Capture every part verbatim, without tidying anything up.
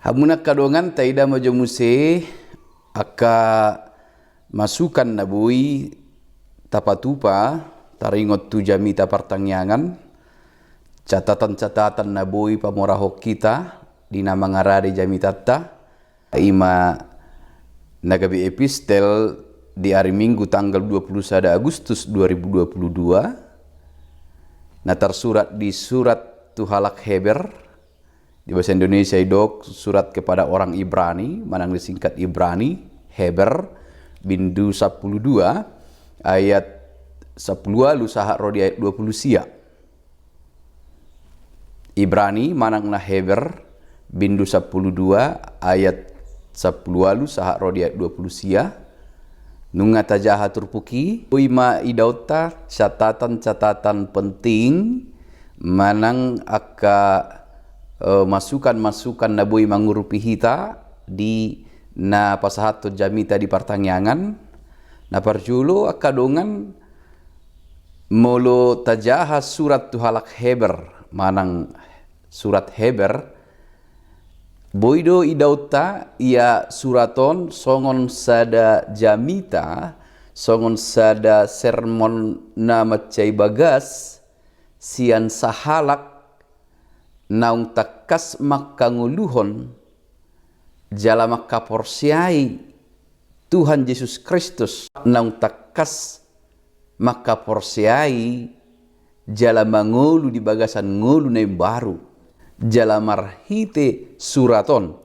Hamu angka dongan, taida ma jo muse angka masukan na boi tapatupa taringot tu jamita partangiangan, catatan-catatan na boi pamorahon hita di na mangarade jamitanta, ima na gabe epistel di ari Minggu tanggal dua puluh sada Agustus dua ribu dua puluh dua, na tarsurat di surat tu halak Heber, di bahasa Indonesia didok surat kepada orang Ibrani, manang disingkat Ibrani, Heber, bindu sampulu dua, ayat sampulu ualu sahat ro di ayat dua puluh sia. Ibrani manang na Heber, bindu sampulu dua, ayat sampulu ualu sahat ro di ayat dua puluh sia. Nunga tajaha turpuk i, boi ma idaonta catatan-catatan penting manang angka, eh, masukan-masukan na boi mangurupi hita di na pasahathon jamita di partangiangan. Na parjolo, angka dongan, molo tajaha surat tu halak Heber manang surat Heber, boi do idaonta ia surat on songon sada jamita, songon sada sermon na mansai bagas sian sahalak naung tangkas mangkangoluhon jala mangkaporseai Tuhan Jesus Kristus, naung tangkas mangkaporseai jala mangolu di bagasan ngolu na imbaru, jala marhite surat on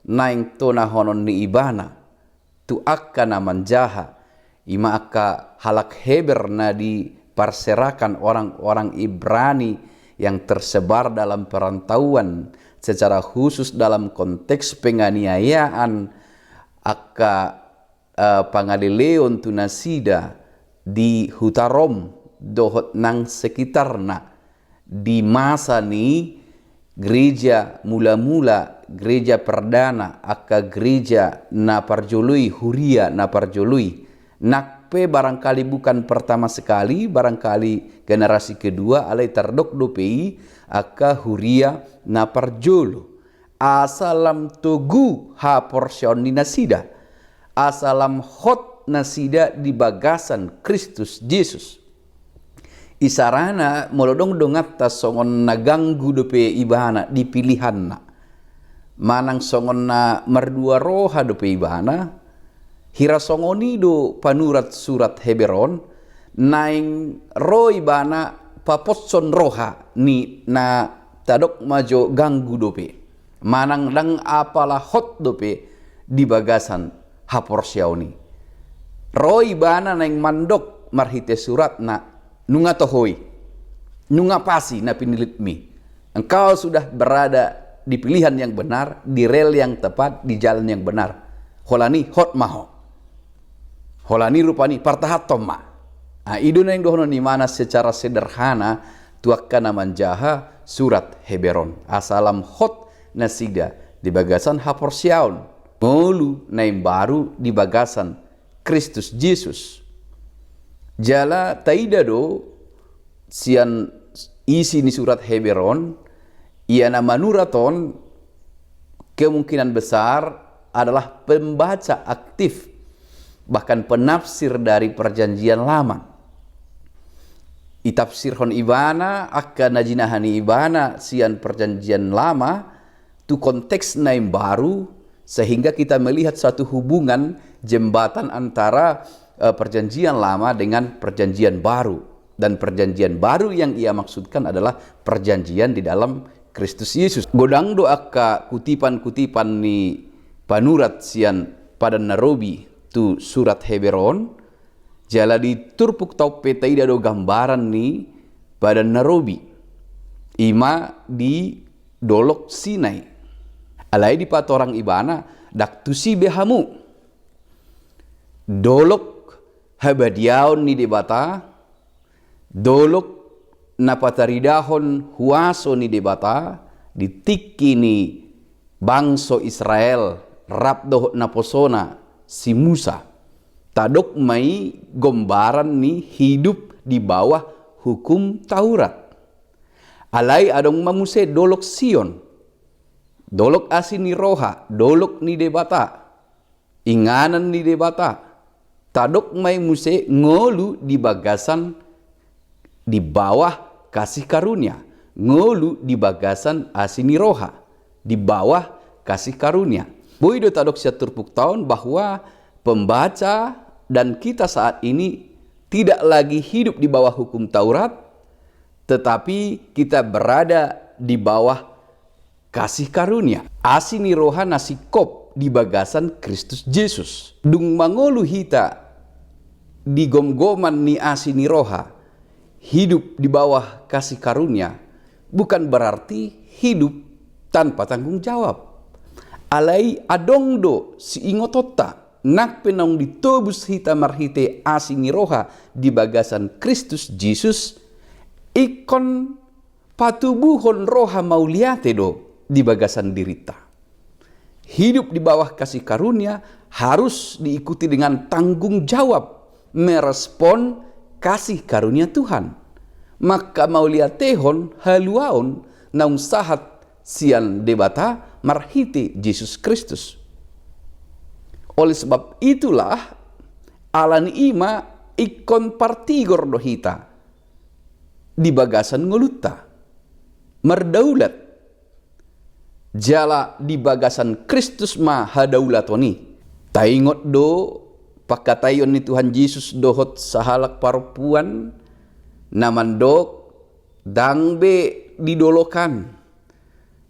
naeng tonahonon ni ibana tu angka na manjaha, ima angka halak Heber na diparserakan, orang-orang Ibrani yang tersebar dalam perantauan, secara khusus dalam konteks penganiayaan angka, eh, pangaleleon tu nasida di huta Rom dohot nang sekitarna di masa ni gereja mula-mula, gereja perdana, angka gereja na parjolo i, huria na parjolo i. Nang pe barangkali bukan pertama sekali, barangkali generasi kedua, alai tardok dope i angka huria na parjolo. Asa lam togu haporseaon ni nasida, asa lam hot nasida di bagasan Kristus Jesus. Isarana, molo adong donganta songon na ganggu dope ibana di pilihanna, manang songon na mardua roha dope ibana, hira songon i do panurat surat Heber on, naeng ro ibana paposhon roha ni na tadok ma jo ganggu dope, manang ndang apala hot dope di bagasan haporseaon i. Ro ibana naeng mandok marhite suratna, nunga toho i, nunga pas i na pinillitmi. Engkau sudah berada di pilihan yang benar, di rel yang tepat, di jalan yang benar. Holan i hot ma ho. Holan i rupani partahanhon ma. Nah, i do naeng dohonon ibana secara sederhana tu angka na manjaha surat Heber on. Asa lam hot nasida di bagasan haporseaon, ngolu na imbaru di bagasan Kristus Jesus. Jala taida do sian isi ni surat Heber on, ia na manurat on kemungkinan besar adalah pembaca aktif, bahkan penafsir dari Perjanjian Lama. Itafsirhon ibana angka na jinaha ni ibana sian Perjanjian Lama tu konteks na imbaru, sehingga kita melihat satu hubungan jembatan antara, eh, Perjanjian Lama dengan Perjanjian Baru. Dan Perjanjian Baru yang ia maksudkan adalah perjanjian di dalam Kristus Yesus. Godang do angka kutipan-kutipan ni panurat sian Padan na Robi tu surat Heber on, jala di turpukta on pe taida do gambaran ni Padan na Robi, ima di Dolok Sinai. Alai dipatorang ibana, ndang tusi be hamu. Dolok habadiaon ni Debata, dolok na pataridahon huaso ni Debata di tingki ni bangso Israel rap dohot naposona si Musa. Tadok ma i gombaran ni hidup di bawah hukum Taurat. Alai adong ma muse Dolok Sion. Dolok asi ni roha, dolok ni Debata, inganan ni Debata. Tadok ma i muse ngolu di bagasan, di bawah kasih karunia, ngolu di bagasan asi ni roha, di bawah kasih karunia. Boi do tadok sian turpukta on bahwa pembaca dan kita saat ini tidak lagi hidup di bawah hukum Taurat, tetapi kita berada di bawah kasih karunia. Asi ni roha na singkop di bagasan Kristus Jesus. Dung mangolu hita di gomgoman ni asi ni roha, hidup di bawah kasih karunia, bukan berarti hidup tanpa tanggung jawab. Alai adong do siingotonta, nang pe naung ditobus hita marhite asi ni roha di bagasan Kristus Jesus, ingkon patubuhon roha mauliate do di bagasan dirinta. Hidup di bawah kasih karunia harus diikuti dengan tanggung jawab merespon kasih karunia Tuhan. Mangkamauliatehon haluaon naung sahat sian Debata marhite Jesus Kristus. Oleh sebab itulah, ala ni i ma ingkon partigor do hita di bagasan ngolunta, mardaulat. Jala di bagasan Kristus ma hadaulaton i. Taingot do pangkataion ni Tuhan Jesus dohot sahalak parompuan na mandok, ndang be di dolok an,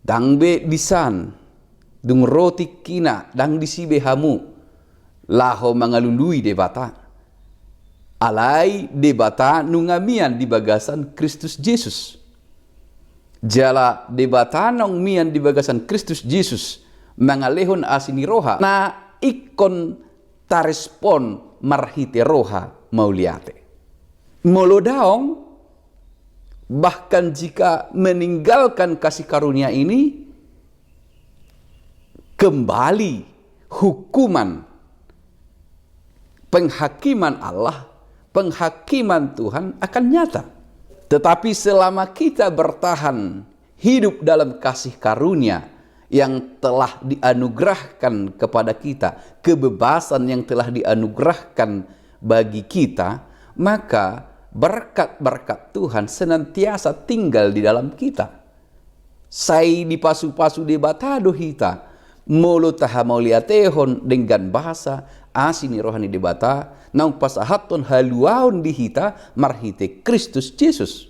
ndang be disan, dung ro tingkina, ndang disi be hamu laho mangalului Debata. Alai Debata nunga mian di bagasan Kristus Jesus. Jala Debata naung mian di bagasan Kristus Jesus mangalehon asi ni roha, na ingkon tarespon marhite roha mauliate. Molo daong, bahkan jika meninggalkan kasih karunia ini, kembali hukuman, penghakiman Allah, penghakiman Tuhan akan nyata. Tetapi selama kita bertahan hidup dalam kasih karunia yang telah dianugerahkan kepada kita, kebebasan yang telah dianugerahkan bagi kita, maka berkat-berkat Tuhan senantiasa tinggal di dalam kita. Sai dipasupasu Debata do hita, molo tahamauliatehon denggan basa asi ni roha ni Debata naung pasahathon haluaon di hita marhite Kristus Jesus.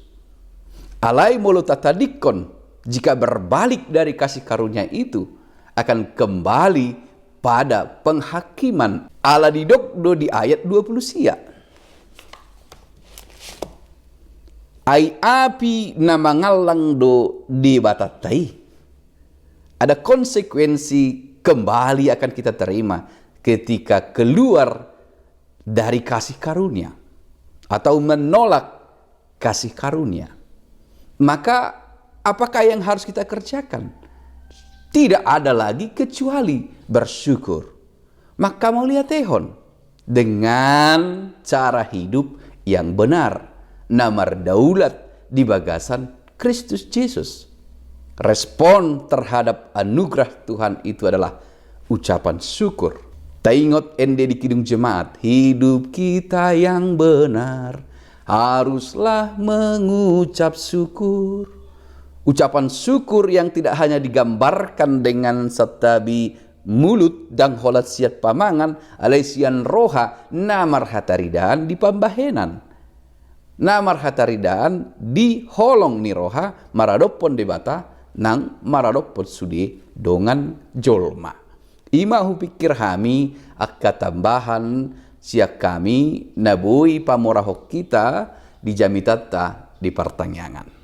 Alai molo tatadingkon, jika berbalik dari kasih karunia itu, akan kembali pada penghakiman. Ala didok do di ayat dua puluh sia, ai api na mangallang do Debatanta i. Ada konsekuensi kembali akan kita terima ketika keluar dari kasih karunia atau menolak kasih karunia. Maka, apakah yang harus kita kerjakan? Tidak ada lagi kecuali bersyukur. Mangkamauliatehon dengan cara hidup yang benar, na mardaulat di bagasan Kristus Jesus. Respon terhadap anugerah Tuhan itu adalah ucapan syukur. Taingot ende di Kidung Jemaat, hidup kita yang benar haruslah mengucap syukur. Ucapan syukur yang tidak hanya digambarkan dengan santabi mulut ndang holan sian pamangan, alai sian roha na marhataridaan di pambahenan, na marhataridaan di holong ni roha maradophon Debata nang maradophon sude dongan jolma. I ma hupikir hami angka tambahan sian hami na boi pamorahon hita di jamitanta di partangiangan.